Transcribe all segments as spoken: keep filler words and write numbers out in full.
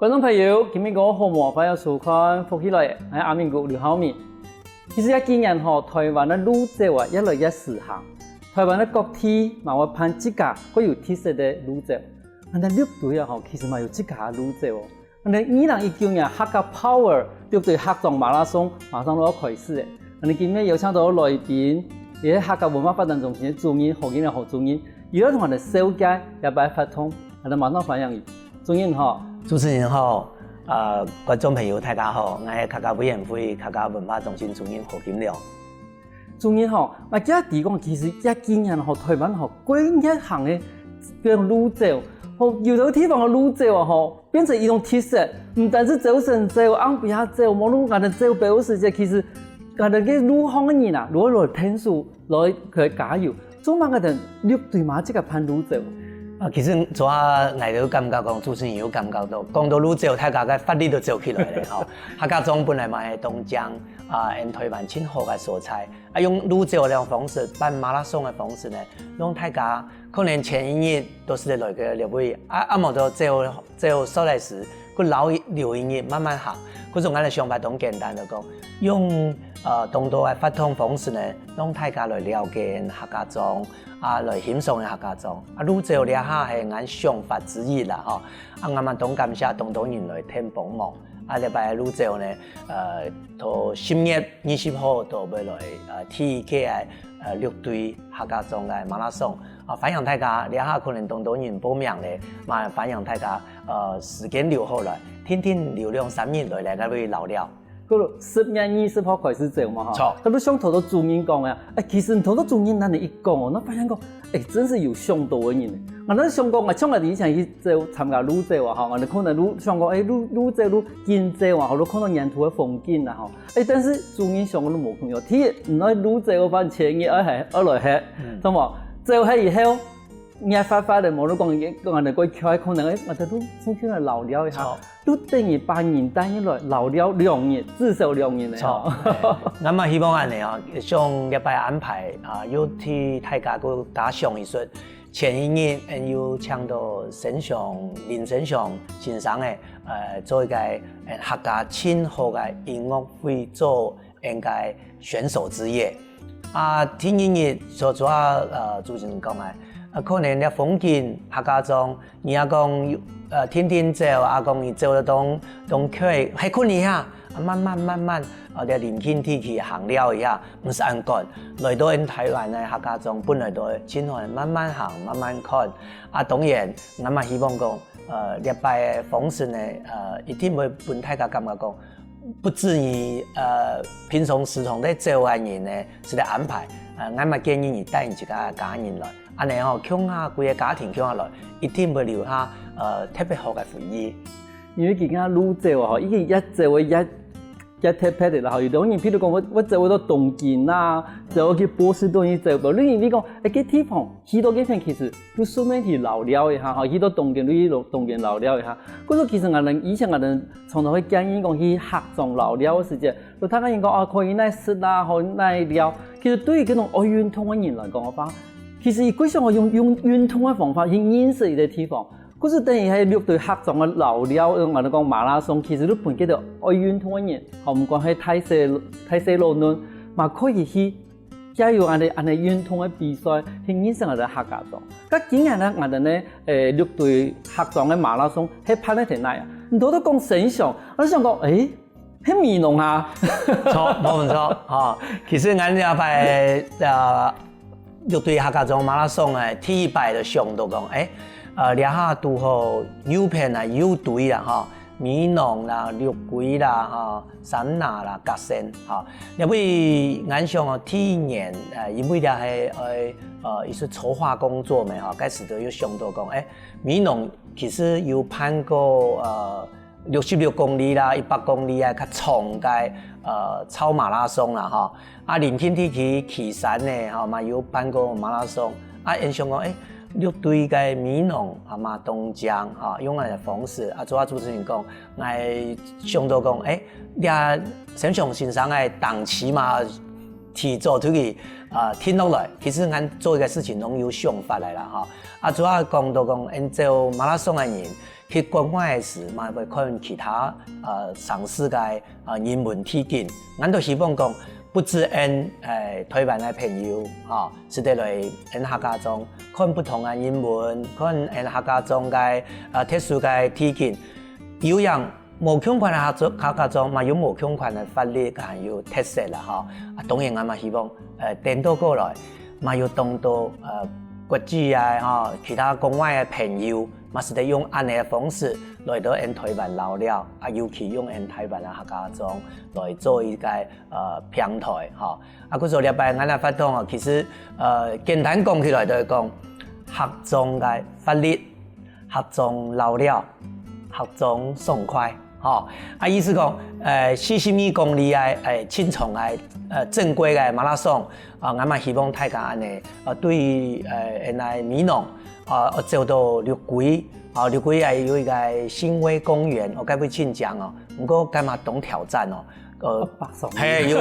觀眾朋友，今晡日个好無？歡迎收看《福氣來了》，𠊎係阿明哥劉浩明。其實這幾年吼，臺灣个路走啊，越來越時行。臺灣个各地嘛會辦自家各有特色个路走。𠊎等六堆啊吼，其實嘛有自家个路走哦。𠊎等二零一九年客家Power六堆客庄馬拉松馬上就要開始了。𠊎等今晡日邀請到來賓，也係客家文化發展中心个主任何金良何主任，佢來同𠊎等紹介這擺活動，𠊎等馬上歡迎佢。 主任好。主持人好，呃，觀眾朋友大家好，𠊎係客家委員會客家文化中心主任何金良。主任好，𠊎記得講，其實這幾年吼，臺灣吼，過熱行个，比如路走，吼，有个地方个路走啊，吼，變成一種特色，毋單淨朝晨走，暗晡夜走，無論𠊎等走標示節，其實𠊎等个路項个人啊，如果來𢯭手，來去加油， 做麼个等六堆嘛自家辦路走？啊，其實主要𠊎兜感覺講，主持人有感覺到，講到路走，大家个活力都走起來了吼。客家庄本來嘛係當靚啊，𠊎等臺灣盡好个所在，啊，用路走个方式，辦馬拉松个方式呢，讓大家可能前一日都係來个六堆，啊，啊，無就走 走煞來時，佢留一，留一日慢慢行。故所𠊎个想法當簡單个講，用，呃，當多个活動方式呢，讓大家來了解客家庄，啊，來欣賞客家庄。啊，路走這下係𠊎想法之一啦，吼。啊，𠊎嘛當感謝當多人來𢯭幫忙。啊，這擺个路走呢，呃，到十月二十號就會來，呃，第一屆个，呃，六堆客家庄个馬拉松。 啊，歡迎大家，這下可能當多人報名咧，嘛歡迎大家，呃，時間留好來，定定留兩三日來，來這位尞尞。故所十月二十號開始走嘛，吼。著。故所像頭先主任講个，欸，其實頭先主任恁樣一講哦，𠊎發現講，欸，真係有想到个人。𠊎哪想講，𠊎像𠊎以前去走，參加路走啊，吼，𠊎可能路，想講，欸，路，路走，路緊走啊，或者看到沿途个風景啊，吼。 欸，但是主任想个都無共樣。第一，你愛路走个話，前日愛係，愛來歇，嗯。著無？走歇以後，熱發發个，無論講，講恁樣過去，可能，欸，𠊎兜都出去來尞尞一下，著。都等於把人帶入來尞尞兩日，至少兩日个吼。著。欸，𠊎嘛希望恁樣哦，像這擺安排啊，又替大家過加上一息， 前一日，𠊎有請到生祥，林生祥先生个，呃，做一個，呃，客家盡好个音樂會做𠊎个選手之一。啊，第二日，就主要，呃，主持人講个，呃，可能這風景客家庄，你也講，呃，定定走，啊，講你走得當，當快，歇睏一下，啊，慢慢慢慢，啊，這臨近地區行尞一下， 毋使恁趕，來到𠊎臺灣个客家庄，本來都盡好慢慢行、慢慢看。啊，當然，𠊎嘛希望講，呃，這擺个方式呢，呃，一定會分大家感覺講，不至於，呃，平常時常在走个人呢，係在安排。呃，𠊎嘛建議你帶你自家个家人來，恁樣吼，共下歸個家庭共下來，一定會留下，呃，特別好个回憶。因為今下路走啊，吼，已經越走越 較特別个啦，吼，有兜人，譬如講，𠊎，𠊎走到東京啊，走去波士頓去走，無論你講，欸，該地方去到該片，其實都順便去尞尞一下，吼，去到東京，你去東京尞尞一下。故所其實𠊎兜以前𠊎兜常常會建議講去客庄尞尞个時節，就聽人講，哦，可以哪食啊，可以哪尞。其實對於該種愛運動个人來講个話，其實佢非常愛用，用運動个方法去認識一個地方。 故所等於係六堆客庄个尞尞，𠊎兜講馬拉松，其實都分該兜愛運動个人，吼，毋管係大細，大細老嫩，嘛可以去加入恁樣，恁樣運動个比賽，去認識𠊎兜客家庄。該今年呢，𠊎兜呢，欸，六堆客庄个馬拉松，係辦在在哪啊？你頭頭講生祥，𠊎就想講，欸， 係美濃啊。著，無毋著，吼。其實𠊎這擺，呃，六堆客家庄馬拉松个第一擺就想到講，欸，呃，這下堵好右片啊，右堆啦，吼，美濃啦、六堆啦，吼，三林啦、甲仙，吼。因為𠊎想哦，第一年，呃，因為這係，呃，呃，一些籌劃工作嘛，吼，該時就有想到講，欸，美濃其實有辦過，呃， 六十六公里啦，一百公里啊，較長个，呃，超馬拉松啦，吼。啊，臨近地區旗山呢，吼，嘛有辦過馬拉松。啊，𠊎想講，欸，六堆个美濃啊嘛當靚，吼，用恁樣个方式，啊，做下主持人講，𠊎想到講，欸，這生祥先生个檔期嘛，提早出去，呃，定落來。其實𠊎做一個事情攏有想法个啦，吼。啊，主要講到講，𠊎兜馬拉松个人，去國外个時，嘛會看其他呃城市个呃人文地景。𠊎都希望講，不止𠊎呃台灣个朋友吼，使得來𠊎客家庄看不同个人文，看𠊎客家庄个呃特殊个地景，有樣無共款个客庄，客家庄嘛有無共款个活力，還有特色啦吼。啊，當然𠊎嘛希望呃顛倒過來，嘛有當多呃國際啊吼，其他國外个朋友。 嘛使得用恁呢个方式來到𠊎台灣尞尞，啊，尤其用𠊎台灣个客家庄來做一個呃平台吼。啊，故所這擺𠊎來發動哦，其實呃簡單講起來就係講客庄个活力，客庄尞尞，客庄爽快吼。啊，意思講，呃，四十二公里个呃盡長个呃正規个馬拉松，啊，𠊎嘛希望大家恁呢，呃，對於呃原來美濃 啊，愛走到六龜，啊，六龜啊有一個新威公園，哦，該位盡靚哦，毋過該嘛當挑戰哦，呃，係，有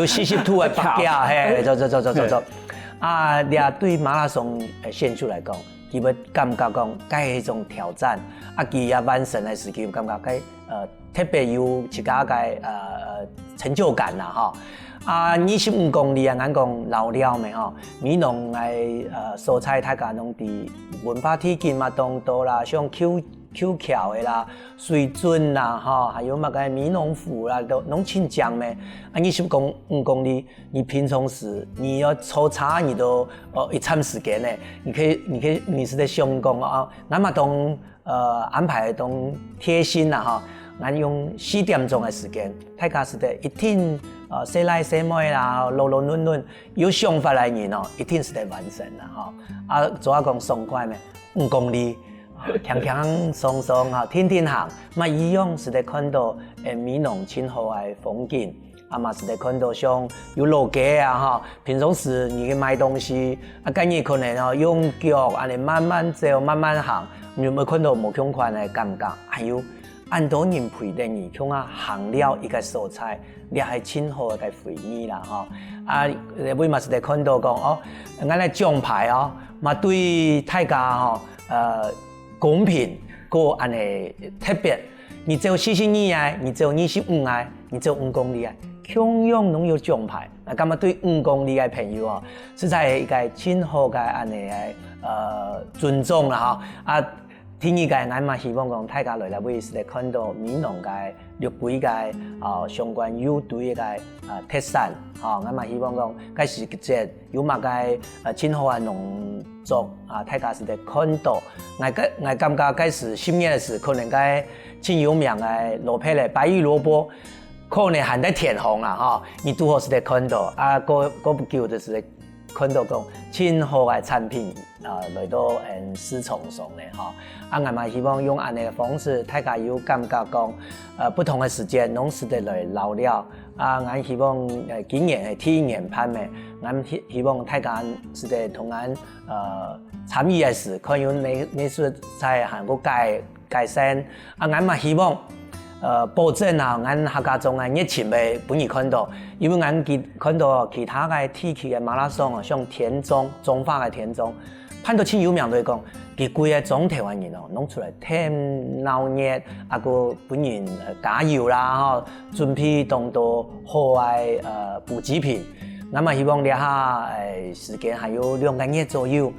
有四十度个北極，係，走走走走走走。啊，這對馬拉松選手來講，佢會感覺講，該係一種挑戰，啊，佢也完成个時，佢感覺該呃 特別有自家个呃成就感啦吼。啊，二十五公里啊，𠊎講尞尞个吼，美濃个呃所在大家攏知，文化地景嘛當多啦，像舊舊橋个啦、水圳啦吼，還有麼个美濃湖啦，都攏盡靚个。啊，二十五公里，你平常時你愛坐車，你都呃一站時間呢，你可以你可以你係在想講啊，那麼當 呃安排當貼心啦吼，𠊎用四點鐘个時間，大家使得一定呃細倈細妹啦，老老嫩嫩有想法个人哦，一定使得完成啦吼。啊，做下講爽快咩？五公里，輕輕鬆鬆吼，定定行，嘛一樣使得看到誒美濃盡好个風景。 啊嘛使得看到像有老街啊吼，平常時你去買東西，啊，該日可能哦用腳恁呢慢慢走、慢慢行，你會看到無共款个感覺。還有恁多人陪等你，共下行尞一個所在，這係盡好个回憶啦吼。啊，為嘛使得看到講哦，𠊎个獎牌哦，嘛對大家吼，呃，公平過恁呢特別。 你走四十二个，你走二十五个，你走五公里个，共樣攏有獎牌。啊，感覺對五公里个朋友哦，實在係一個盡好个恁呢个呃尊重啦吼。啊，第二個，𠊎嘛希望講大家來這位使得看到美濃个六龜个哦相關有堆个呃特產吼，𠊎嘛希望講該時節 有麼个呃盡好个農作啊，大家使得看到。𠊎个𠊎感覺該時十月个時，可能該盡有名个蘿蔔咧，白玉蘿蔔，可能還在天空啦吼，你拄好使得看到啊，過過不久就使得看到講盡好个產品啊來到𠊎市場上咧吼。啊，𠊎嘛希望用恁呢个方式，大家有感覺講，呃，不同个時間攏使得來尞尞。 啊，𠊎希望呃今年係第一年辦咩，𠊎希希望大家使得同𠊎呃參與个時，看有哪哪處再還過改改善。啊，𠊎嘛希望呃保證啊，𠊎客家庄个熱情會分你看到，因為𠊎其看到其他个地區个馬拉松啊，像田中，彰化个田中， 辦到盡有名就係講，佢規个庄頭个人哦，攏出來添鬧熱，啊，過分人呃加油啦吼，準備當多好个呃補給品。𠊎嘛希望這下誒時間還有兩個月左右，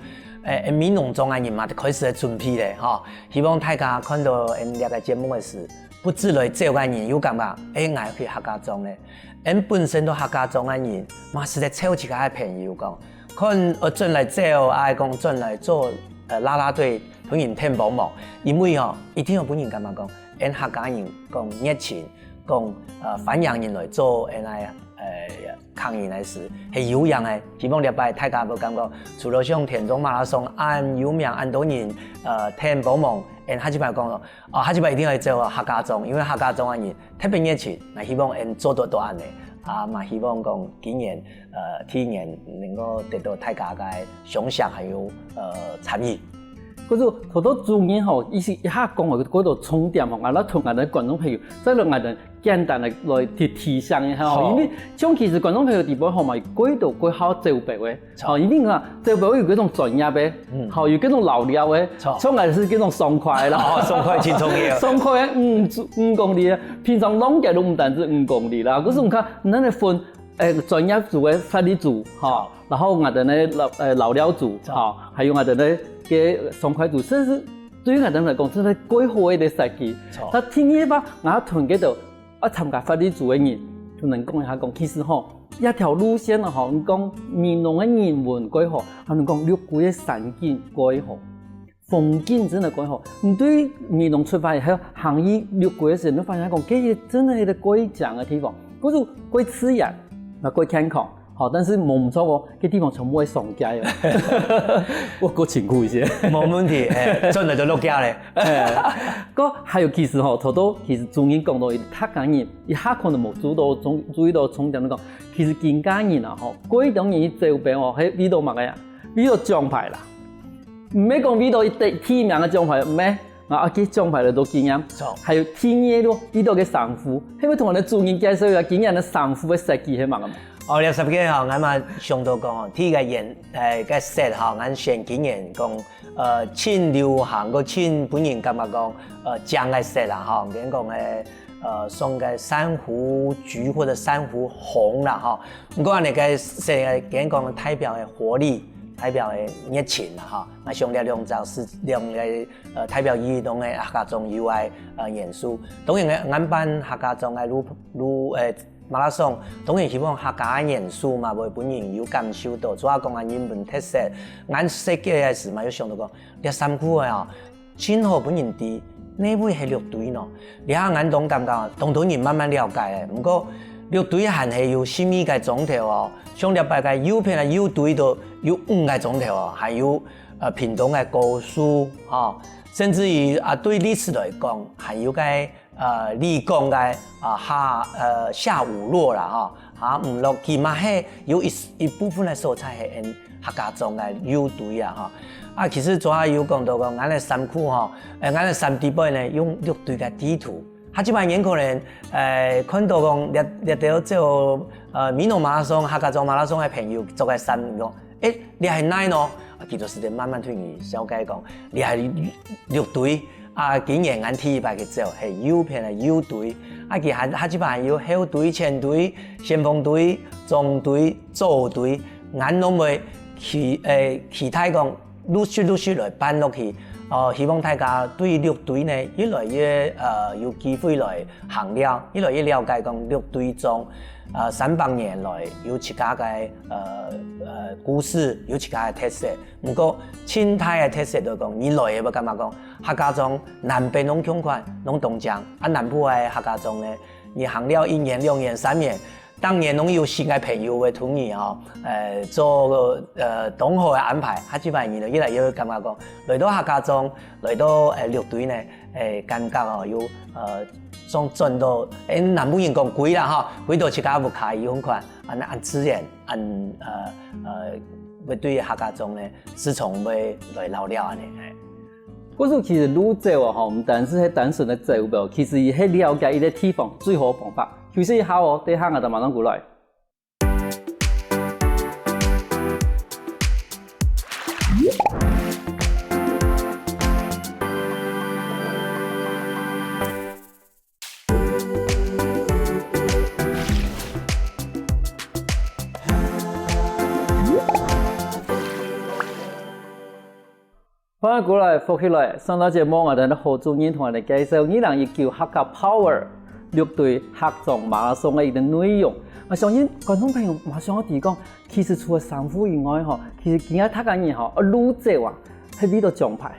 誒美濃庄个人嘛開始來準備咧吼，希望大家看到𠊎這個節目个時，不止來走个人有感覺，誒，𠊎去客家庄咧，𠊎本身都客家庄个人，嘛使得湊自家个朋友講， 看愛轉來走，愛講轉來做呃啦啦隊，分人添幫忙。因為吼，一定愛分人感覺講，𠊎客家人講熱情，講呃歡迎人來做𠊎个呃客人个事，係有影个。希望這擺大家會感覺，除了像田中馬拉松恁有名，恁多人呃添幫忙，𠊎客家人講咯， 哦，下一擺一定愛走客家庄，因為客家庄个人特別熱情，𠊎希望𠊎做得到恁呢，啊嘛希望講今年呃第一年能夠得到大家个賞識還有呃參與。可是頭頭主任吼，一時一下講个過多重點吼，𠊎來同𠊎等觀眾朋友，再來𠊎等簡單个來提提醒一下吼，好。因為像其實觀眾朋友底背吼嘛，過多過好走標个，好。好，因為啊，走標有這種專業个，嗯。好，有這種老料个，好。像𠊎係這種爽快啦，哦，爽快真重要。爽快个五五公里个，平常浪个都毋單止五公里啦，可是你看，咱个分，誒，專業組个發力組，哈，好。然後𠊎等个老，誒，老料組，好。哈，還有𠊎等个个爽快組，甚至對於𠊎等來講，真係過好个一個設計。好。但第二擺，𠊎同這兜愛參加發力組个人，就能講一下講，其實吼，這條路線啊吼，你講美濃个人文過好，還能講六龜个山景過好。 風景真个過好。你對美濃出發以後，行去六龜个時，你發現講，這真个係一個過靚个地方，過，過自然，也過健康。好，但是無毋著哦，這地方全部會上街哦。我過辛苦一些。無問題，哎，轉來就落街咧。哎，過還有其實吼，頭頭其實主任講到，大家人一下可能無注意到重，注意到重點，講，其實今下人啊吼，過當然走標哦，係為著麼个啊？為著獎牌啦。 毋係講為著一個第一名个獎牌，毋係。啊，啊，該獎牌就多經驗。著。還有第二个，為著个衫褲，係毋係同𠊎等主任介紹一下今年个衫褲个設計係麼个無？哦，這設計吼，𠊎嘛想到講吼，第一個顏，誒，个色吼，𠊎選今年講，呃，盡流行，个盡分人感覺講，呃，靚个色啦吼，跟講誒，呃，像个珊瑚橘或者珊瑚紅啦吼。毋過恁呢个色，跟講代表个活力，代表个熱情啦吼。 啊，像這兩隻係兩個，呃，代表義東个客家庄有个，呃，元素。當然个，𠊎辦客家庄个路，路，呃，馬拉松，當然希望客家个元素嘛，會分人有感受到。主要講啊，人文特色，𠊎設計个時嘛，有想到講，這衫褲个哦，真好分人知，哪位係六堆喏。這下𠊎當感覺，當多人慢慢了解个。毋過，六堆還係有十二個庄頭哦，像這擺个右片个右堆都有五個庄頭哦，還有 呃，屏東个高樹，吼，甚至於啊，對歷史來講，還有个，呃，李廣个，啊，下，呃，下五落啦，吼，下五落，佢嘛係有一，一部分个所在係𠊎客家庄个右堆啊，吼。啊，其實主要有講到講，𠊎个衫褲吼，呃，𠊎个衫底背呢，用六堆个地圖， 下一擺人可能，呃，看到講這，這兜做，呃，美濃馬拉松、客家庄馬拉松个朋友著个衫，講，誒，這係哪喏？啊，佢就直接慢慢對你紹介講，這係六堆，啊，今年𠊎第一擺去走，係右片个右堆，啊，佢還，下一擺還有後堆、前堆、先鋒堆、中堆、左堆，𠊎攏會期，誒，期待講， 陸續陸續來辦落去。呃，希望大家對六堆呢，越來越，呃，有機會來行了，越來越了解講六堆庄，呃，三百年來有自家个，呃，呃，故事，有自家个特色。毋過，盡大个特色就講，你來个會感覺講，客家庄南北攏共款，攏當靚。啊，南部个客家庄呢，你行了一年、兩年、三年， 當然攏有新个朋友會同你吼，呃，做，呃，當好个安排，下一擺人就越來越感覺講，來到客家庄，來到，呃，六堆呢，誒，感覺哦，有，呃，像轉到，誒，南部人講歸啦吼，歸到自家屋下一樣款，恁，恁自然，恁，呃，呃，會對客家庄呢，時常會來尞尞恁呢，嘿。 故所其實路走啊，吼，毋單淨係單純个走標，其實佢係了解一個地方最好个方法。休息一下哦，等下𠊎兜馬上過來。 歡迎過來，福氣來！上到節目，𠊎兜好主任同𠊎兜介紹二零一九客家Power六堆客庄馬拉松个一個內容。𠊎相信觀眾朋友馬上愛知講，其實除了衫褲以外吼，其實今下大家人吼，愛路走啊，係為著獎牌，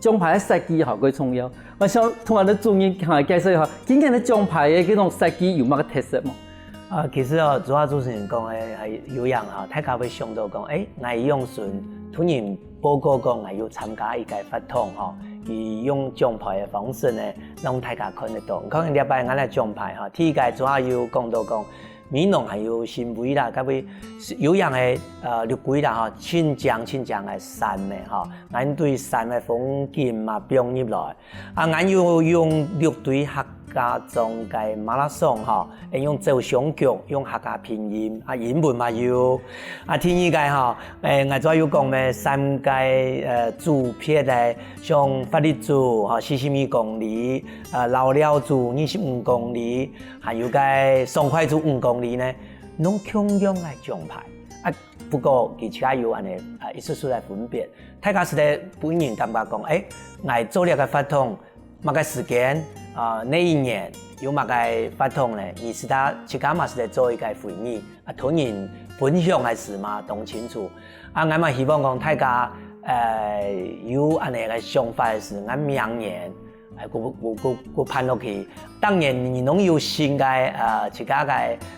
獎牌个設計吼，最重要。𠊎想同𠊎兜主任同𠊎介紹一下，今年个獎牌个這種設計有麼个特色無？ 啊，其實哦，主要主持人講个，還有影吼，大家會想到講，誒，𠊎用順同人報告講，𠊎有參加一個活動吼，佢用獎牌个方式呢，讓大家看得到。你看這擺𠊎个獎牌吼，第一個主要有講到講，美濃還有新圍啦，該位有樣个呃綠地啦吼，盡靚盡靚个山呢吼，𠊎對山个風景嘛放入來。啊，𠊎有用綠地客家莊个馬拉松吼，用走相逐，用客家拼音啊，英文嘛有。啊，第二个吼，誒，𠊎昨有講咩，三个呃組別个，像發力組吼四十二公里，呃遶寮組二十五公里， 還有个爽快組五公里呢，攏共樣个獎牌。啊，不過佢自家有恁呢啊一息息个分別。大家實在分人感覺講，誒，𠊎做這个活動，麼个時間啊，哪一年有麼个活動呢？你自家自家嘛實在做一个回憶啊，同人分享个事嘛當清楚。啊，𠊎嘛希望講大家誒有恁呢个想法个時，𠊎明年 誒，過過過過辦落去。當然，你攏有新个呃自家个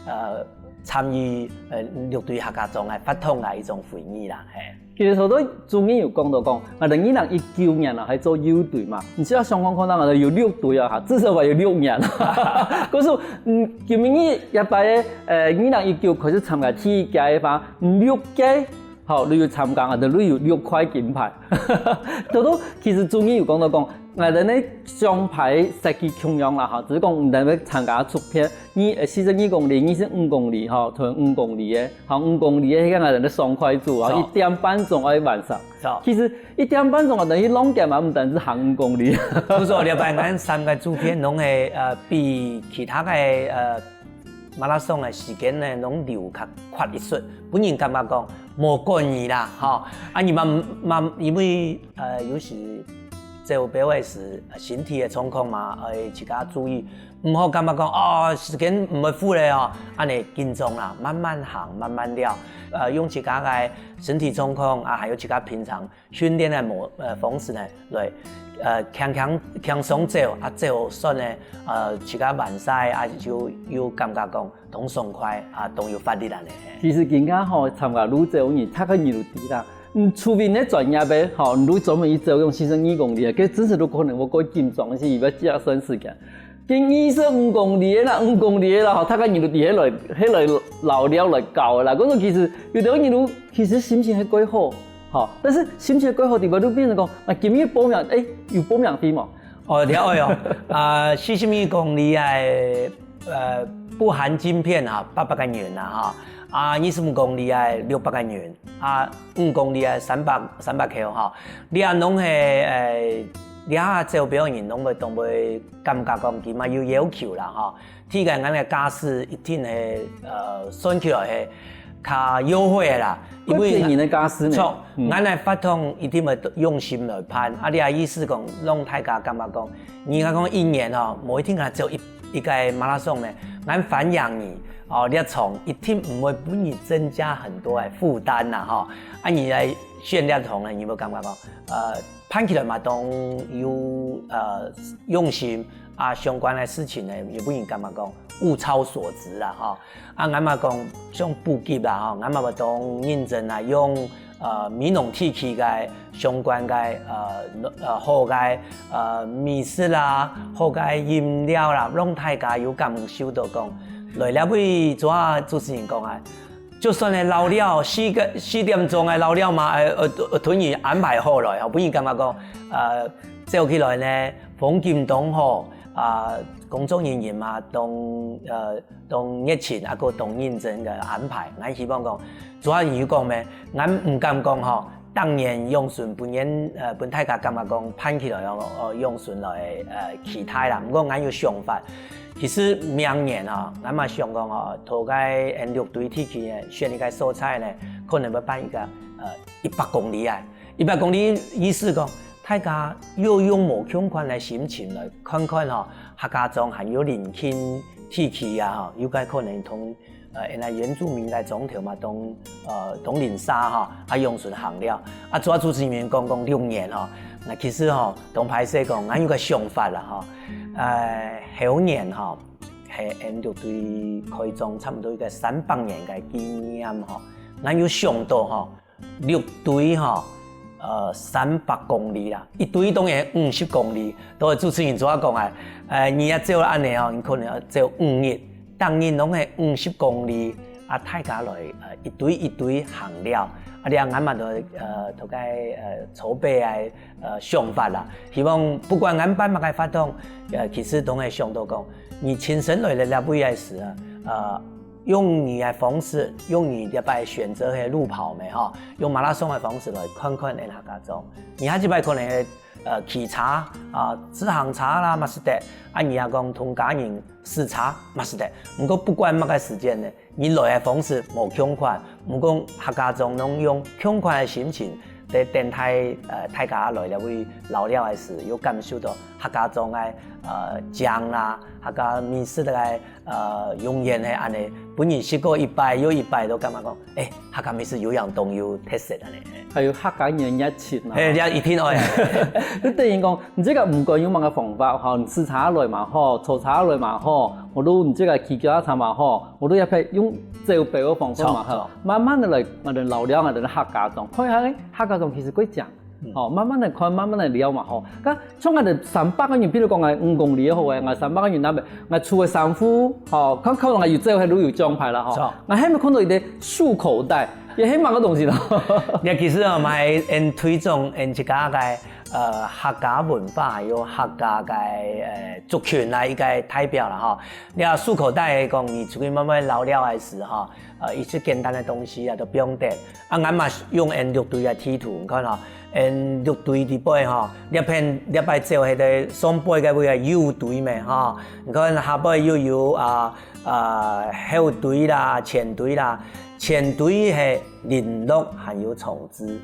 呃參與呃綠地客家莊个活動个一種回憶啦，嘿。其實頭先主任有講到講，𠊎兜二零一九年啊，還做幼隊嘛，你只要想看看，𠊎兜有六隊啊，哈，至少還有六年。可是，嗯，今年這擺个呃二零一九開始參加第一屆个話，嗯，六屆 好，你有參加，啊，你有六塊金牌。頭先其實主任有講到講，𠊎兜个獎牌設計共樣啦，哈，只是講你兜个參加組別，二呃四十二公里、二十五公里，哈，同五公里个，哈，五公里个，該𠊎兜个爽快組，哈，著。一點半鐘愛完成。著。其實一點半鐘啊，等於浪腳嘛，毋單止行五公里。不錯，這擺𠊎三个組別攏係呃比其他个呃 馬拉松个時間呢，攏留較闊一息，分人感覺講無趕你啦，吼。啊，你嘛嘛，因為呃有時走標个時，身體个狀況嘛，愛自家注意，毋好感覺講哦時間毋會赴咧哦，恁呢緊張啦，慢慢行，慢慢尞，呃，用自家个身體狀況啊，還有自家平常 訓練个模呃方式呢，來呃輕輕輕鬆走啊，走煞呢呃自家完賽啊，就有感覺講當爽快啊，當有活力恁呢。其實今下吼參加路走个人，大概人都知啦。嗯，除非你專業个吼，你專門去走用四十二公里个，該真實都可能會過緊張，是因為這算時間。 該二十五公里个啦，五公里个啦，吼，大概人都佇該來，該來遶寮來搞个啦。講到其實有兜人都其實心情係蓋好，吼，但是心情蓋好，底背就變成講，啊，今日報名，誒，有報名費無？哦，了解哦。啊，四十二公里个，呃，不含晶片哈，八百个銀啦哈。啊，二十五公里个六百个銀，啊，五公里个三百三百箍哈。你啊，攏係，誒，你啊，走標个人攏會當會 感覺講佢嘛有要求啦吼。第一个，𠊎个駕駛一定係呃算起來係較優惠个啦，因為個人个駕駛呢，著，嗯，𠊎个活動一定會用心來辦。啊，你个意思講，讓大家感覺講，人家講一年吼，無一定愛走一一个馬拉松呢，𠊎歡迎你哦，這種一定毋會分你增加很多个負擔啦吼。啊，你來選這種呢，你會感覺講，呃， 辦起來嘛當有呃用心啊，相關个事情呢，也分人感覺講物超所值啦吼。啊，𠊎嘛講像補給啦吼，𠊎嘛會當認真啊，用呃美濃地區个相關个呃呃好个呃美食啦，好个飲料啦，讓大家有感受到講，來這位，昨下主持人講啊， 就算係遶寮，四个四點鐘个遶寮嘛，呃呃，同你安排好來，吼，分人感覺講，呃，走起來呢，風景當好，啊，工作人員嘛，當呃當熱情，啊，个當認真个安排。𠊎希望講，主要有講咩，𠊎毋敢講吼，當然用心分人呃分大家感覺講辦起來哦，哦用心來呃期待啦。毋過𠊎有想法， 其實明年啊，𠊎嘛想講哦，在該六堆地區呢，選一个所在呢，可能會辦一个呃一百公里啊，一百公里意思講，大家又用無共款个心情來看看吼，客家庄還有鄰近地區啊吼，有个可能同呃原來原住民个庄頭嘛，同呃同鄰舍吼，啊用心行了，啊主要主持人講講六年吼，那其實吼，當歹勢講，𠊎有个想法啦吼，呃後年吼。 係𠊎六堆開庄差毋多一个三百年个紀念吼，𠊎有想到吼，六堆吼，呃，三百公里啦，一堆當然五十公里，都係主持人昨下講个，呃，你愛走恁呢吼，你可能愛走五日，逐日攏係五十公里，啊，大家來，呃，一堆一堆行了，啊，這𠊎嘛都，呃，大概，呃，籌備个，呃，想法啦。希望不管𠊎辦麼个活動，呃，其實都會想到講，你親身來到這位个時啊，呃，用你个方式，用你這擺選擇个路跑咩吼，用馬拉松个方式來看看𫣆客家庄。你下一擺可能會，呃，騎車啊，自行車啦，嘛係得，啊，你也講同家人 駛車嘛係得。毋過不管麼个時間呢，你來个方式無共款，毋過客家庄攏用共款个心情，在等待，呃，大家來這位遶尞个時，有感受到客家庄个，呃，靚啦，客家美食个，呃，容顏係恁呢，分人食過一擺又一擺，都感覺講，欸，客家美食有樣當有特色恁呢。還有客家人个熱情啊。係，這一定愛。你等於講， 你這个毋管用麼个方法吼，你駛車來嘛好，坐車來嘛好，無論你這个騎腳踏車嘛好，無論也係用走標个方法嘛好，走，走。慢慢个來，𠊎兜遶尞𠊎兜个客家庄，看一下，欸，客家庄其實幾靚，嗯。吼，慢慢个看，慢慢个尞嘛好。該像𠊎兜三百个人，比如講𠊎五公里好欸，𠊎三百个人那邊，𠊎除了衫褲，吼，看，看𠊎有走該路有獎牌啦吼，走。𠊎還無看到一個束口袋，也係麼个東西咯？你其實啊，嘛係𫣆推廣𫣆自家个 呃，客家文化還有客家个，呃，族群个一個代表啦吼。這束口袋講，你出去慢慢遶尞个時吼，呃，一些簡單个東西啊，都毋用得。啊，𠊎嘛用𫣆六堆个地圖，你看吼，𫣆六堆裡背吼，這片，這擺走該个上背个位个右堆咩吼，你看下背又有啊，啊，後堆啦、前堆啦，前堆係麟洛還有崇智。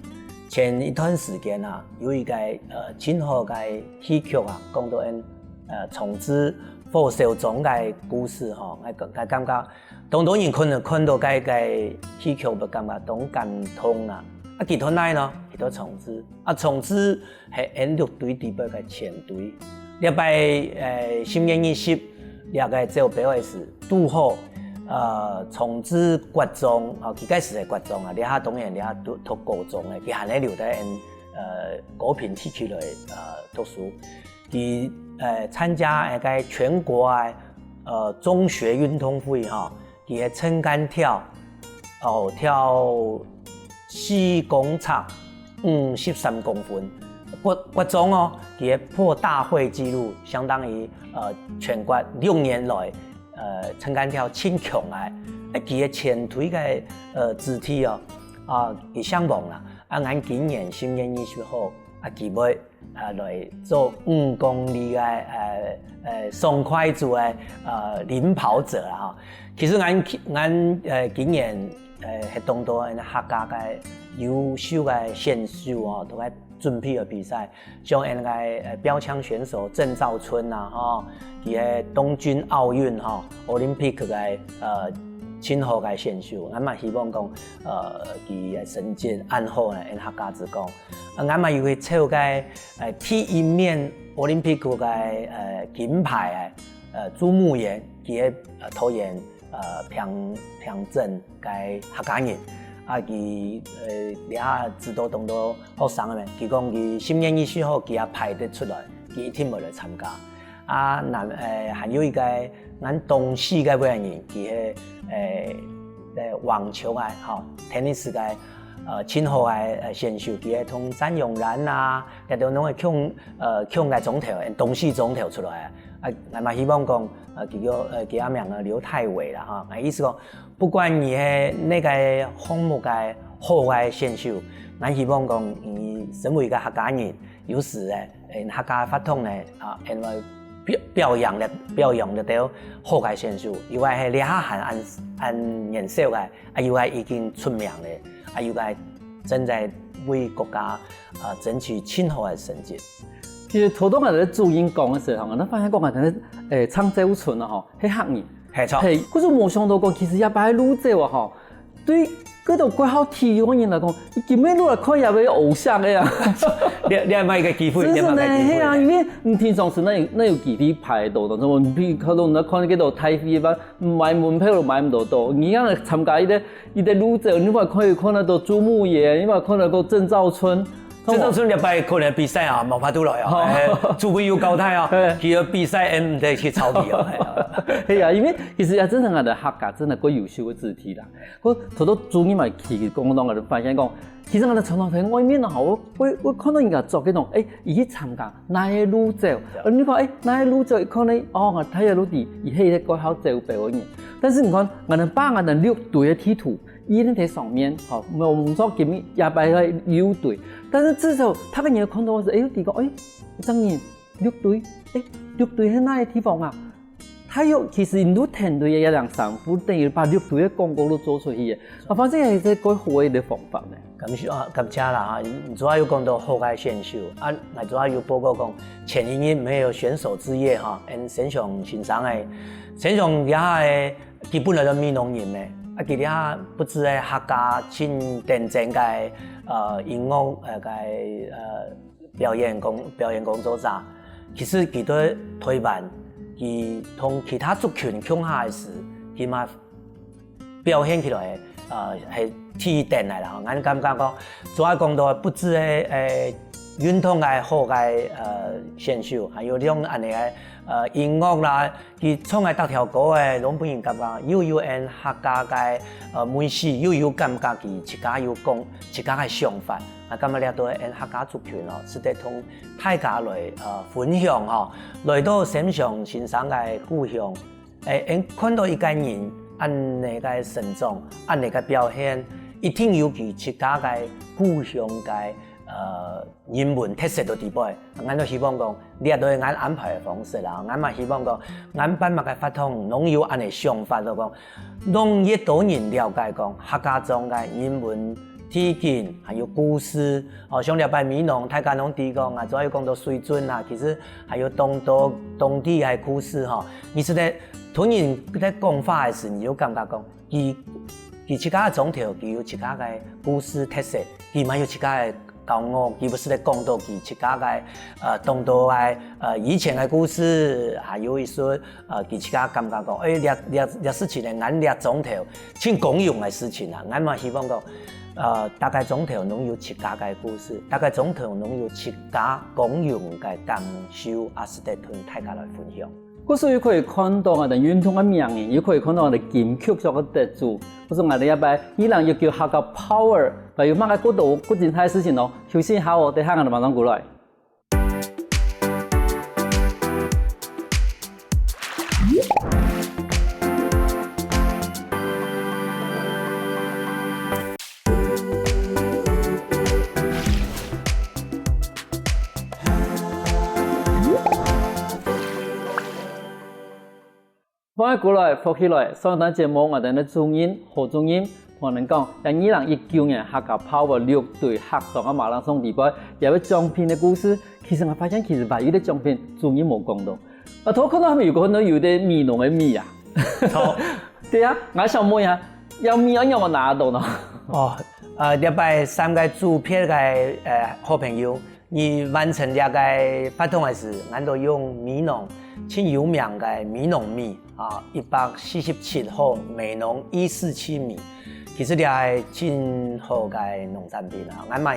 前一段時間啊，有一個，呃，盡好个戲劇啊，講到𫣆，呃，崇智火燒庄个故事吼，𠊎感，𠊎感覺當多人可能看到該個戲劇會感覺當感動啊。啊，佢到哪呢？佢到崇智。啊，崇智係𫣆六堆裡背个前堆。這擺，呃，十月二十，這個走標个時，堵好，呃，崇智國中，哦，佢該時係國中啊，這下當然這下讀，讀高中咧，佢還係留在𫣆，呃，高屏地區來，呃，讀書。佢，呃，參加該個全國个，呃，中學運動會吼， 佢个撐竿跳，哦，跳四公尺，五十三公分。國，國中哦，佢个破大會紀錄，相當於，呃，全國六年來，呃，撐竿跳盡強个。啊，佢个前堆个，呃，肢體哦，啊，佢傷亡啦。啊，𠊎今年十月二十號，啊，佢會 呃，來做五公里个，呃，呃，爽快組个，呃，領跑者啊，吼。其實𠊎，𠊎，呃，今年，呃，係當多𫣆客家个優秀个選手哦，都來準備个比賽。像𫣆个，呃，標槍選手鄭肇春啊，吼，佢个東京奧運吼，Olympic个，呃，盡好个選手。𠊎嘛希望講，呃，佢个成績恁好呢，𫣆客家子講。 啊，𠊎嘛有去抽該，呃，第一面奧林匹克个，呃，金牌个，呃，朱木炎，佢个，呃，桃園，呃，平，平鎮个客家人。啊，佢，呃，這下知道當多學生个，佢講佢十月二十號佢也排得出來，佢一定會來參加。 啊，南，呃，還有一個𠊎東勢个位人，佢係，呃，呃，網球个，吼，tennis个，呃，盡好个，呃，選手，佢係同詹詠然啊，這兜攏係共，呃，共个莊頭，東勢莊頭出來个。啊，𠊎嘛希望講，呃，佢个，呃，佢个名啊，劉泰偉啦，吼，𠊎意思講，不管你係哪個項目个好个選手，𠊎希望講，你身為一個客家人，有時咧， 呃，客家活動呢，啊，𫣆來表，表揚个，表揚个兜好个選手，有个係這下還恁，恁年少个，啊，有个已經出名了，啊，有个正在為國家，啊，爭取盡好个成績。其實頭先𠊎兜主任講个時候，𠊎發現講𠊎兜，呃，鄭肇春啊，吼，係客人。係，著。係，可是無想到講，其實這擺路走啊，吼， 對，該兜國校體育个人來講，佢今晡日來看這位偶像个啊。這，這係麼个機會，真係呢，這係麼个機會。係啊，因為你平常時哪有，哪有機會排到，但係你比如講，你看該兜大會吧，買門票都買毋到到。你愛來參加一個，一個路走，你還可以看得到朱木炎，你還看得到鄭肇春，這種時候，你擺可能比賽啊，無法度來啊，哦。欸，除非有交代啊，嘿。佢个比賽，欸，毋得去抄襲啊，嘿啊。係啊，因為其實也真正个客家真个過優秀个子弟啦。過頭頭主任嘛，其實講到𠊎就發現講，其實𠊎兜常常在外面啊，𠊎𠊎𠊎看到人家做該種，欸，佢去參加哪个路走，呃，你看，欸，哪个路走，一看呢，哦，大家都知，佢係一個好走標个人。但是你看，𠊎兜把𠊎兜六堆个地圖， 印在上面，吼，無毋著今日這擺个六堆。但是至少逐個人看到个係，欸，佢講，欸，這人六堆，欸，六堆係哪个地方啊？大約其實你都聽到這兩三步，等於把六堆个廣告都做出去个。啊，反正也係一個好个一個方法呢。感謝啊，感謝啦哈！你主要有講到好个選手啊，𠊎主要有報告講，前一日沒有選手之夜哈，𠊎先生先生个，先生這下个 佢本來就美濃人咩，啊，佢這下不止係客家盡頂尖个，呃，音樂，呃，个，呃，表演工，表演工作者。其實佢對台灣，佢同其他族群共下个時，佢嘛表現起來，呃，係第一等个啦。𠊎感覺講，主要講到不止係，呃，運動个好个，呃，選手，還有像恁樣个，呃，音樂啦， 佢唱个逐條歌仔，攏分人感覺又有𠊎客家个，呃，味緒，又有感覺佢自家有講自家个想法。啊，感覺這對𠊎客家族群哦，值得同大家來，呃，分享吼。來到先生先生个故鄉，欸，𠊎看到一個人恁樣个成長，恁樣个表現，一定有佢自家个故鄉个，呃， 人文特色个地方。𠊎都希望講，這對𠊎安排个方式啦，𠊎嘛希望講，𠊎辦麼个活動，攏有恁樣想法，就講，讓越多人了解講客家庄个人文地景，還有故事。哦，像這擺美濃，大家攏知講啊，主要有講到水圳啊，其實還有當多當地个故事吼。你實在同人在講話个時，你就感覺講， 佢佢自家个庄頭，佢有自家个故事特色，佢嘛有自家个驕傲，佢毋係在講到佢自家个，呃，當多个，呃，以前个故事，還有一些，呃，佢自家感覺講，欸，這這這事情呢，𠊎這庄頭盡光榮个事情啊，𠊎嘛希望講，呃，逐個庄頭攏有自家个故事，逐個庄頭攏有自家光榮个感受，也係得同大家來分享。 故所又可以看到𠊎兜運動个名人，又可以看到𠊎兜金曲獎个得主。故所𠊎兜這擺二零一九客家Power，還有麼个過多過精彩个事情哦？休息一下哦，等下𠊎兜馬上過來。 歡迎過來，福氣來！上一段節目，𠊎兜个主任何主任同𠊎兜講，在二零一九年客家Power六堆客庄个馬拉松比賽，這位獎品个故事。其實𠊎發現，其實還有一個獎品主任無講到。啊，頭看到下面有個，有個美濃个米啊。著。對啊，𠊎想問一下，這米愛仰般拿得到呢？哦，呃，這擺三個組別个，呃，好朋友， 你完成這個活動个時，𠊎兜用美濃盡有名个美濃米啊，一百四十七號美濃一四七米，其實這係盡好个農產品啊。𠊎嘛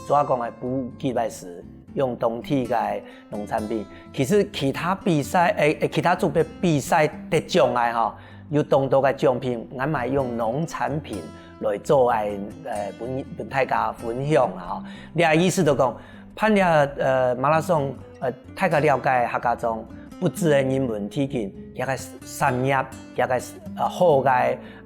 主要講个補給个時，用當地个農產品。其實其他比賽，誒，誒，其他組別比賽得獎个吼，有當多个獎品，𠊎嘛用農產品來做个，呃，分分大家分享啦吼。這意思就講， 辦這，呃，馬拉松，呃，大家了解客家庄，不止个人文地景，這個產業，這個，呃，好个，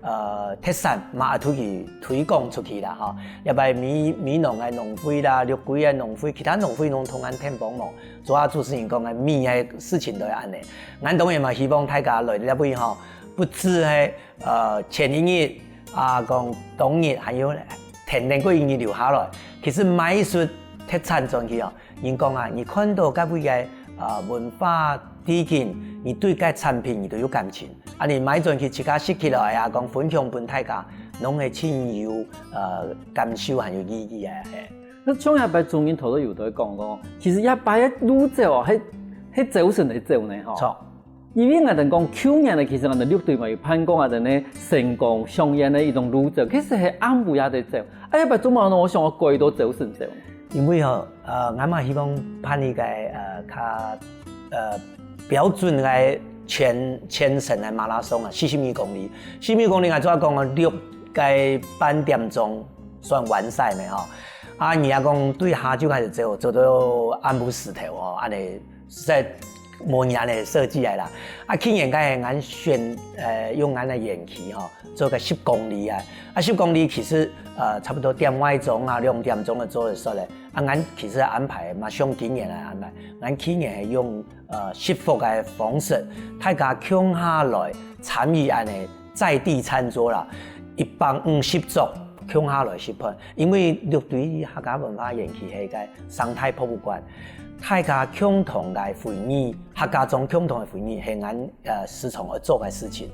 呃，特產，嘛愛出去推廣出去啦，吼。這擺美美濃个農會啦，六堆个農會，其他農會攏同𠊎兜幫忙。主要主持人講个米个事情就係恁樣。𠊎當然嘛希望大家來這位吼，不止係 呃，前一日啊，講當日還有跈等過一日留下來。其實買一束特產轉去哦，人講啊，你看到該位个，呃，文化地景，你對該產品你都有感情。啊，你買轉去自家食起來啊，講分享分大家，攏係盡有，呃，感受還有意義个，嘿。該像這擺主任頭頭有在講講，其實這擺个路走哦，係係朝晨來走呢，吼。著。 因為𠊎兜講舊年呢，其實𠊎兜六堆嘛有辦過𠊎兜呢成功饗宴个一種路走，其實係暗晡夜在走。哎呀，拜做麼个呢？𠊎想愛改到朝晨走。因為吼，呃，𠊎嘛希望辦一個，呃，較，呃，標準个全，全程个馬拉松啊，四十二公里。四十二公里，𠊎主要講哦，六個半點鐘算完賽个吼。啊，你若講對下晝開始走，走到暗晡時頭哦，恁呢實在無人个設計來啦。啊，去年个𠊎選，呃，用𠊎个延期吼，做個十公里啊。啊，十公里其實，呃，差不多點外鐘啊，兩點鐘就做得煞了。啊，𠊎其實安排嘛，像今年來安排，𠊎去年係用，呃，食福个方式，大家共下來參與恁呢在地餐桌啦，一百五十桌共下來食飯，因為六堆客家文化園區係个生態博物館，大家共同个回憶，客家庄共同个回憶係𠊎，呃，時常愛做个事情。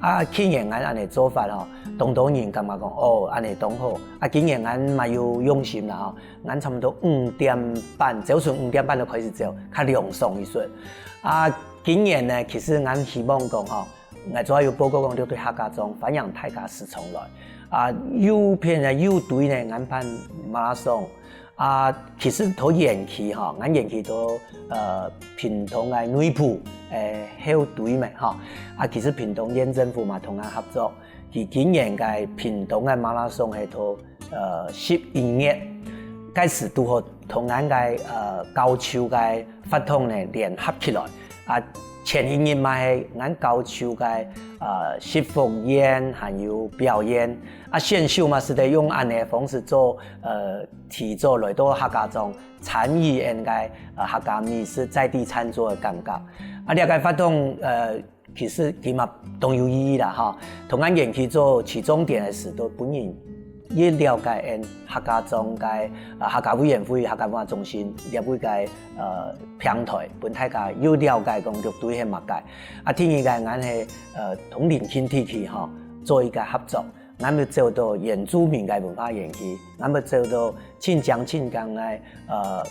啊，去年𠊎恁呢做法吼，當多人感覺講，哦，恁呢當好。啊，今年𠊎嘛有用心啦吼，𠊎差不多五點半，朝晨五點半就開始走，較涼爽一息。啊，今年呢，其實𠊎希望講吼，𠊎主要有報告講六堆客家庄，歡迎大家時常來。啊，有片呢，有堆呢，𠊎辦馬拉松。啊，其實到延期吼，𠊎延期到，呃，屏東个內埔，誒，後堆嘛吼。啊，其實屏東縣政府嘛同𠊎合作，佢今年个屏東个馬拉松係到，呃，十一月，該時堵好同𠊎个，呃，高樹个活動呢聯合起來。啊，前一日嘛係𠊎高樹个，呃，食福宴還有表演。啊，選手嘛係得用恁呢个方式做，呃，提早來到客家庄，參與𠊎个，呃，客家美食在地餐桌个感覺。啊，這個活動，呃，其實佢嘛當有意義啦吼。同𠊎延期做起終點个時，都分人越了解𠊎客家庄个，呃，客家委員會、客家文化中心這位个，呃，平台，分大家有了解講六堆係麼个。啊，第二個，𠊎係，呃，同鄰近地區吼，做一個合作。 𠊎乜走到原住民个文化園區，𠊎乜走到新莊新莊个，呃，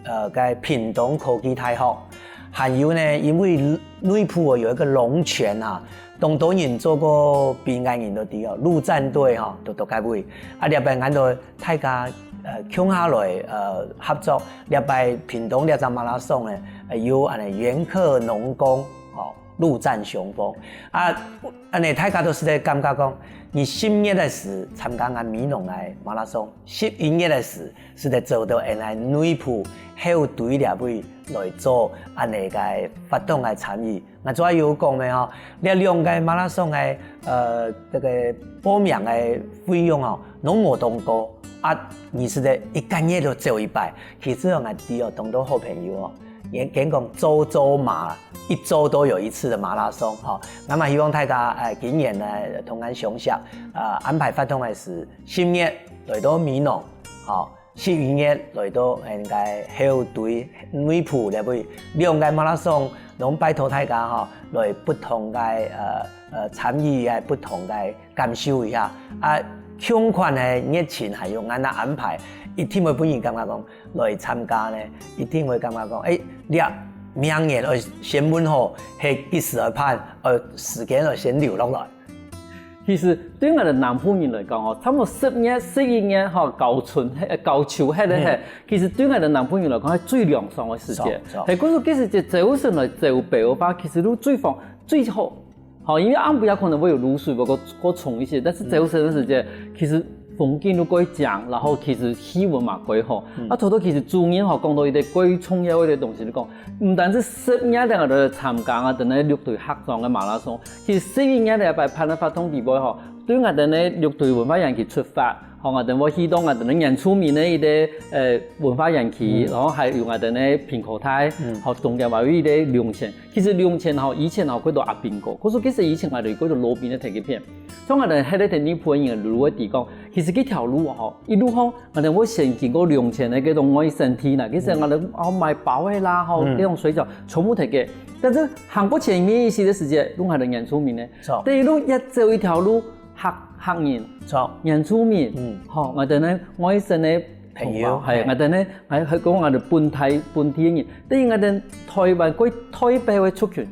呃，个屏東科技大學。還有呢，因為內埔哦有一個龍泉啊，當多人做過兵个人都知哦，陸戰隊吼，都，都該位。啊，這擺𠊎兜大家，呃，共下來，呃，合作，這擺屏東這隻馬拉松呢，呃，有恁呢原客農工，吼， 陸戰雄風。啊，恁呢大家都係在感覺講，你十月个時參加𠊎美濃个馬拉松，十一月个時係在走到𠊎內埔後堆這位來做恁呢个活動个參與。𠊎主要有講个吼，這兩個馬拉松个，呃，這個報名个費用哦，攏無當高。啊，你係在一個月就走一擺，其實哦，𠊎知哦，當多好朋友哦， 人，人講週週馬，一週都有一次的馬拉松，吼。那麼希望大家，呃，今年呢，同𠊎相惜，呃，安排活動个係十月來到美濃，吼，十一月來到𠊎个後堆內埔這位，兩個馬拉松，攏拜託大家，吼，來不同个，呃，呃，參與个不同个 感受一下。啊，共款个熱情還有恁呢安排，一定會分人感覺講，來參加呢，一定會感覺講，欸，這明年愛先問好，係幾時愛辦，呃，時間愛先留落來。其實對𠊎兜南部人來講吼，差不多十月、十一月吼，交春，呃，交秋歇个歇，嗯。其實對𠊎兜南部人來講，係最涼爽个時節。爽，爽。係，故所其實這朝晨來走北个話，其實都最放，最好。 吼，因為暗晡夜可能會有露水，會過，過重一些，但是朝晨个時節，其實風景都蓋靚，然後其實氣溫嘛蓋好。嗯。啊，頭頭其實主任吼講到一個蓋重要个東西，就講，毋單止十月𠊎兜來參加啊，等下六堆客庄个馬拉松，其實十一月這擺辦个活動裡背吼，對𠊎兜个六堆文化園區出發，吼，𠊎兜會去到𠊎兜个原住民个一個，呃，文化園區，嗯。然後還有𠊎兜个平科大，嗯。吼，中間還有一個龍泉。 其實龍泉吼，以前吼，過到阿兵哥，可是其實以前𠊎兜過到路邊个田个片。像𠊎兜歇个田地附近个路个地方，其實這條路吼，一路吼，𠊎兜會先經過龍泉个該種外省地啦，其實𠊎兜哦買包个啦，吼，嗯。該種水餃，全部提个。但是行過前面一些个時節，都還有原住民呢。是哦。第一路一走一條路，客，客人，是哦。原住民，嗯。吼，𠊎兜呢，外省个朋友，朋友，係，嘿。𠊎兜呢，還，還講𠊎兜本地，本地个人，等於𠊎兜台灣過台北个族群，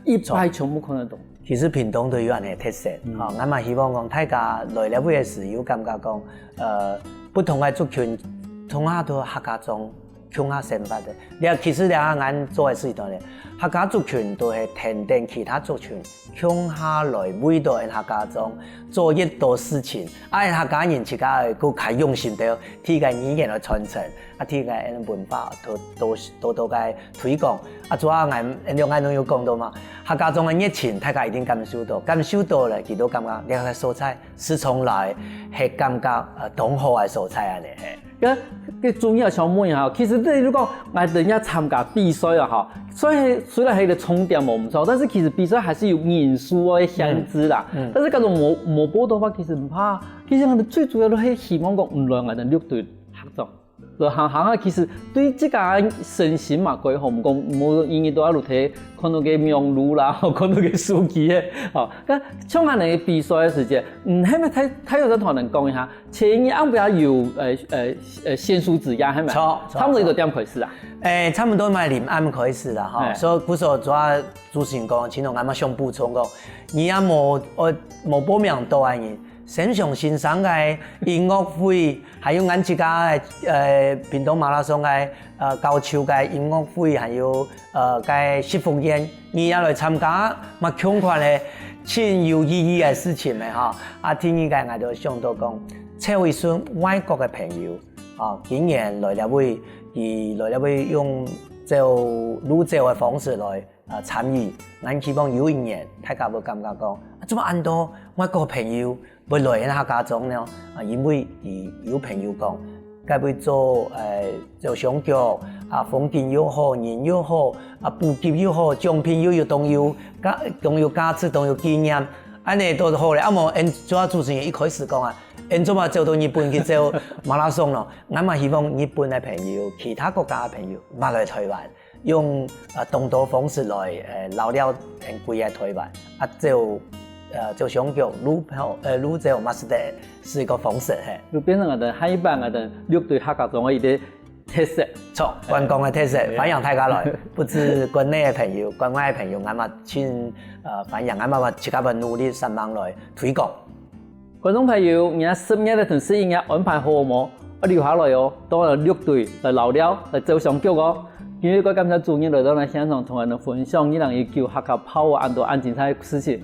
一擺全部看得到。其實屏東都有恁呢个特色，嗯。吼，𠊎嘛希望講大家來這位个時有感覺講，呃，不同个族群同下都客家庄共下生活个。這其實這下𠊎做个事情呢，客家族群都係跈等其他族群共下來為著𠊎客家庄做一多事情，啊𠊎客家人自家个更加用心个，替个語言來傳承，啊替个文化多多多多个推廣。啊主要𠊎兩个都有講到嘛，客家庄个熱情，大家一定感受到，感受到了，佢都感覺這个所在 係從來係感覺呃當好个所在恁呢係。該該主任想問一下，其實這如果𠊎等要參加比賽啊哈，雖然雖然係一個重點無毋著，但是其實比賽還是有人數个限制啦。嗯，嗯。但是該種無無報到話，其實毋怕。其實𠊎等最主要都係希望講，毋論𠊎等六堆客庄， 就行行啊，其實對自家身心嘛，可以吼，毋過無一日都愛露天，看到个網路啦，看到个手機个，吼。該像恁呢比賽个時節，嗯，係毋係大大約再同人講一下，前一日暗晡也有呃呃呃選手之夜，係毋係？著，著，差毋多幾多點開始啊？誒，差毋多嘛臨暗開始啦，吼。誒。所以故所主要主持人講，其實𠊎嘛想補充講，你也無呃無報名到啊，你 先上先生个音樂會，還有𠊎自家个呃屏東馬拉松个呃搞笑个音樂會，還有呃个食福宴，你也來參加，嘛共款个盡有意義个事情个哈。啊第二个𠊎就想到講，找一陣外國个朋友，啊今年來這位，佢來這位用走路走个方式來 呃參與。𠊎希望有一年大家會感覺講，啊做麼恁多外國朋友會來𠊎客家庄呢？啊因為佢有朋友講，該位做呃走相逐啊，風景又好，人又好，啊補給又好，獎品又有當有價當有價值，當有紀念，恁呢都好咧。啊無𠊎做主持人一開始講啊，𠊎做麼走到日本去走馬拉松咯？𠊎嘛希望日本个朋友，其他國家个朋友嘛來臺灣， 用呃當多方式來呃尞尞𠊎歸个臺灣，啊走呃走相逐路跑呃路走嘛係得係一個方式係。就變成𠊎等下一擺𠊎等六堆客家庄个一個特色。著，觀光个特色，歡迎大家來，不止國內个朋友，國外个朋友，𠊎嘛盡呃歡迎，𠊎嘛自家會努力煞猛來推廣。 觀眾朋友，你啊十月个同十一月安排好無？愛留下來哦，到六堆來尞尞，來走相逐哦。今日蓋感謝主任來到𠊎等現場同𠊎等分享二零一九客家炮恁多恁精彩个事情。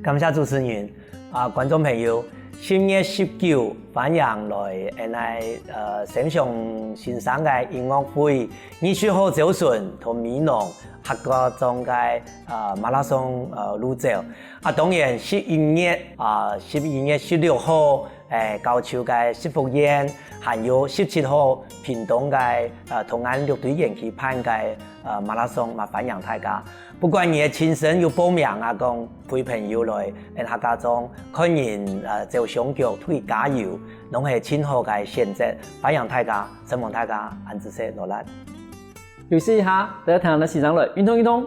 感謝主持人，啊觀眾朋友，十月十九歡迎來𠊎等呃先上先生个音樂會，藝術好走順同美濃客家庄个呃馬拉松呃路走。 啊當然十一月啊十一月十六號誒搞笑个食福宴，還有十七號屏東个呃同安六堆園區辦个呃馬拉松嘛歡迎大家。不管你个親身有報名啊講陪朋友來𠊎客家庄看人呃走相逐同佢加油，攏係盡好个選擇。歡迎大家，承蒙大家，恁仔細勞力。休息一下，等下聽下先生來運動運動。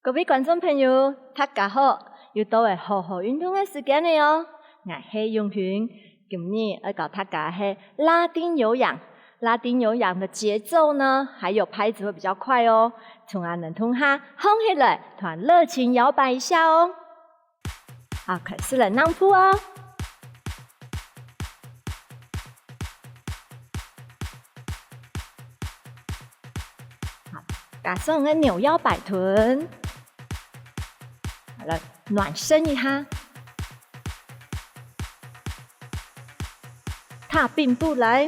各位觀眾朋友，大家好！又到了好好運動个時間了哦！𠊎係永興，今日愛教大家係拉丁有氧。拉丁有氧的節奏呢，還有拍子會比較快哦。從啊能動下，動起來，團熱情搖擺一下哦。好，開始了，讓步哦。 好，加上个扭腰擺臀，好了，暖身一下，踏併步來，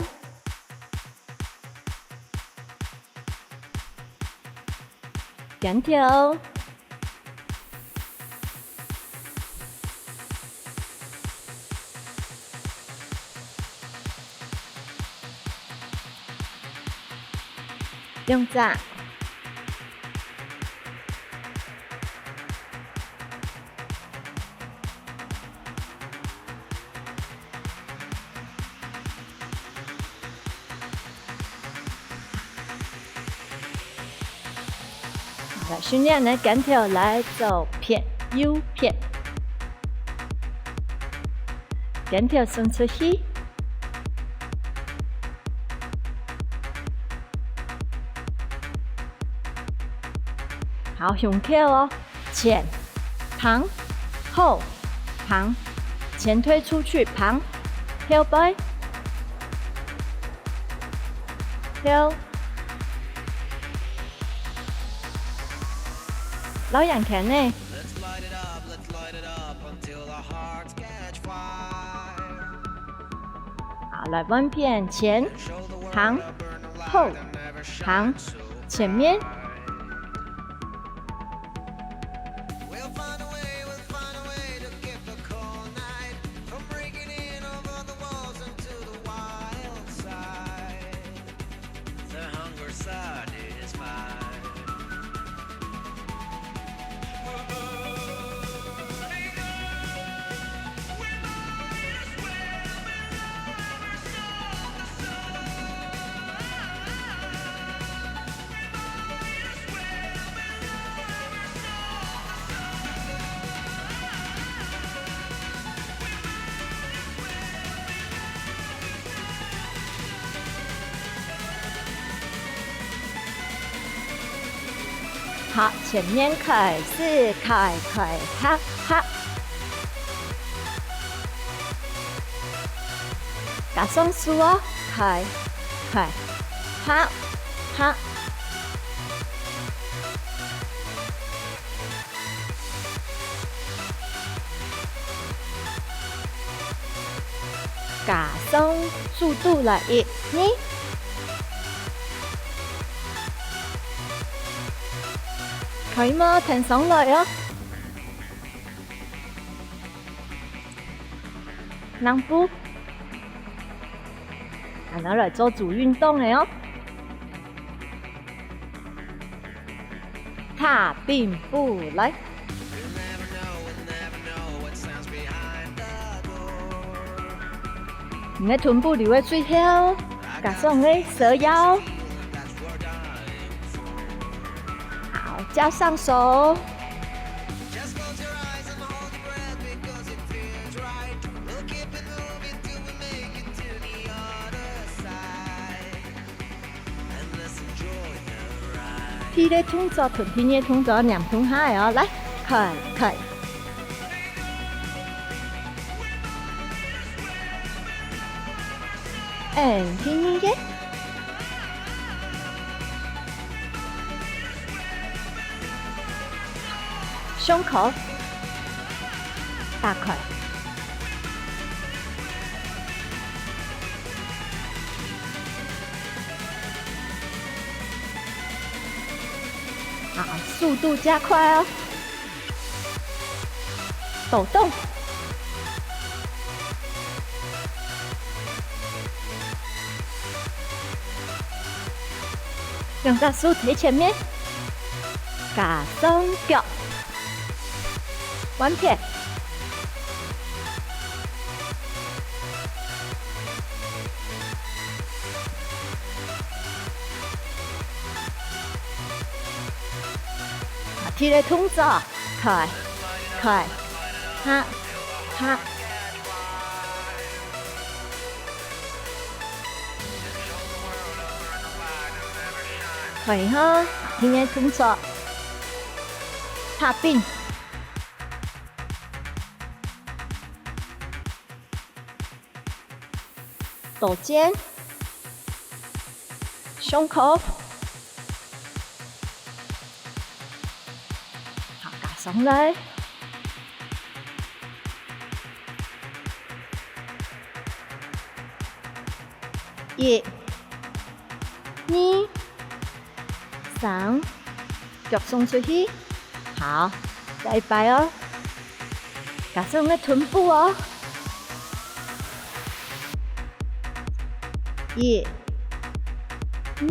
肩頭。 兩隻。來，訓練你个肩頭來左片、右片。肩頭伸出去。好，胸口哦，前，嘭，後，嘭，前推出去，嘭，後背，後，摎圓圈呢。 好，來換片，前，嘭，後，嘭，前面。好，前面開始，開，開，合，合。加上手哦，開，開，合，合。 加上速度來，一、二。可以無？跈上來哦。兩步。恁樣來做足運動个哦。 踏並步來。你个臀部留个最後，加上个蛇腰。好，加上手。 第一个動作同第二个動作黏通下來哦，來，開，開。嗯，第二个。胸口打開。 啊，速度加快哦！抖動。兩隻手提前面，加上腳。 換片。啊，第一个動作，開，開，合，合。 可以哈，第二个動作，踏並。倒肩。胸口。好，加上來。 一、二、三，腳送出去。好，再一擺哦。加上个臀部哦。一、二、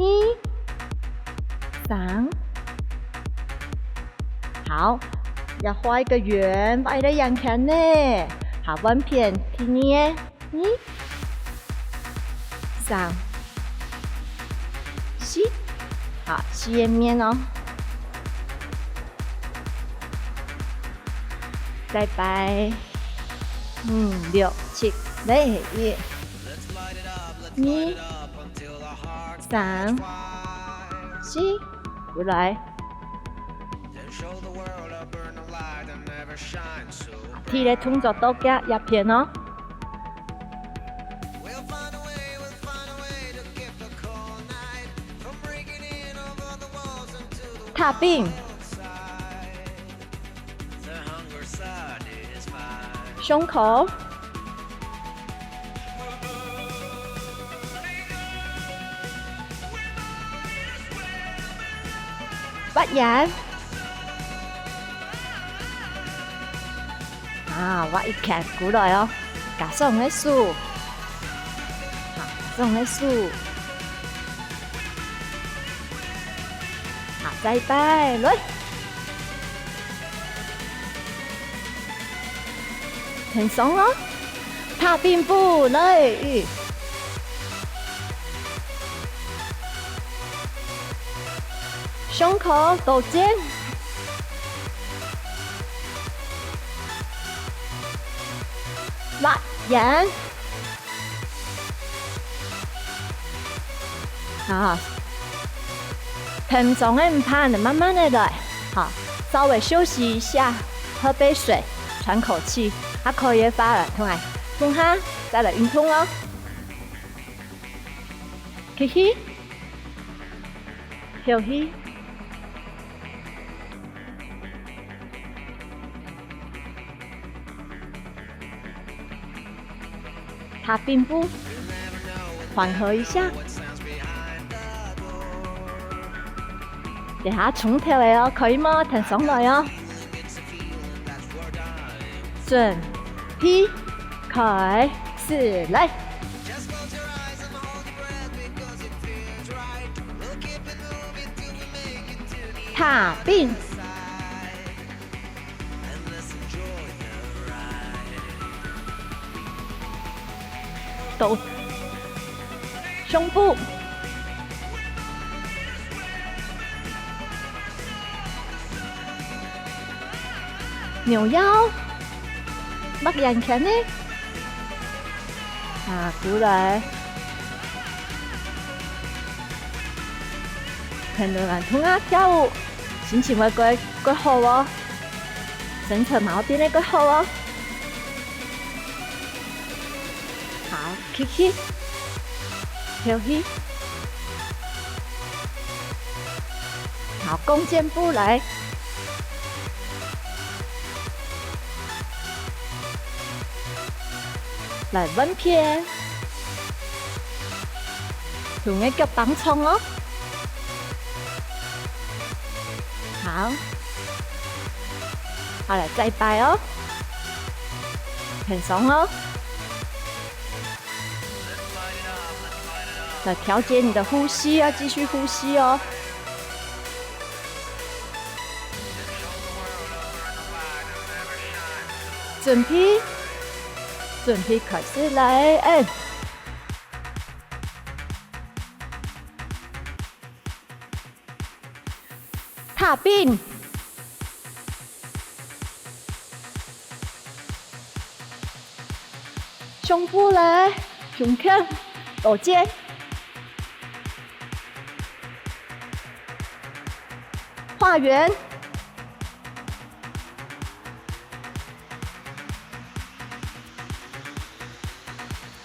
三。好，要畫一個圓，畫一個圓圈呢。好，換片，第二个。 二、三、四，好，四个面哦。再擺，五、六、七，來，一、二、三、四，過來。第一个動作到這，這片哦。踏冰。 胸口。發炎。啊，畫一圈過來哦，加上个手。啊，加上个手。 下再擺，來。挺胸哦，踏冰步，來。胸口，倒肩。畫圓。 好，挺胸个毋怕，慢慢个來。好，稍微休息一下，喝杯水，喘口氣，啊，可以个話，同𠊎動下，再來運動哦。吸氣，敨氣。 踏冰步，緩和一下。等下重頭个哦，可以無？挺上來哦。準備，開始，來！踏冰。 到胸部。扭腰，擘圓圈呢。啊，過來。 看到人同啊跳舞，心情會過，過好哦，生存嘛會變得過好哦。好，吸氣，敨氣。好，弓箭步來。 來換片，用个腳㧡長哦。好，好，來，再擺哦，挺胸哦。來調節你的呼吸，要繼續呼吸哦。 準備，準備開始來，哎。踏冰。胸部來，胸前，倒肩。 畫圓。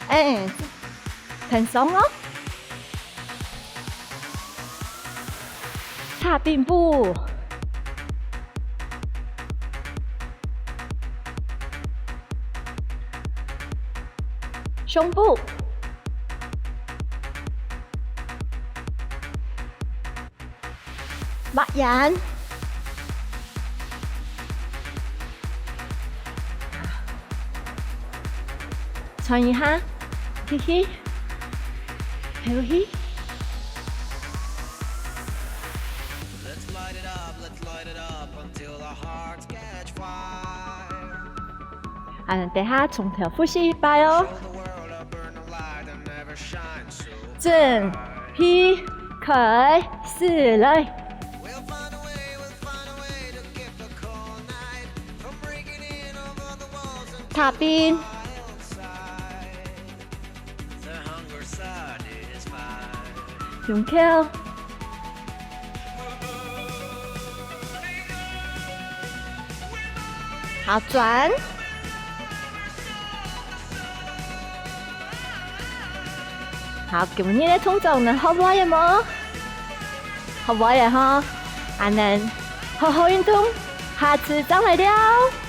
哎，挺胸哦。踏冰步。胸部。 畫圓。喘一下，吸氣，敨氣。啊，等下從頭複習一擺哦。 準備，開始，來！踏冰。胸口。好，轉。好，今日个動作呢，學會了無？學會了吼，恁樣，好好運動，下次正來尞。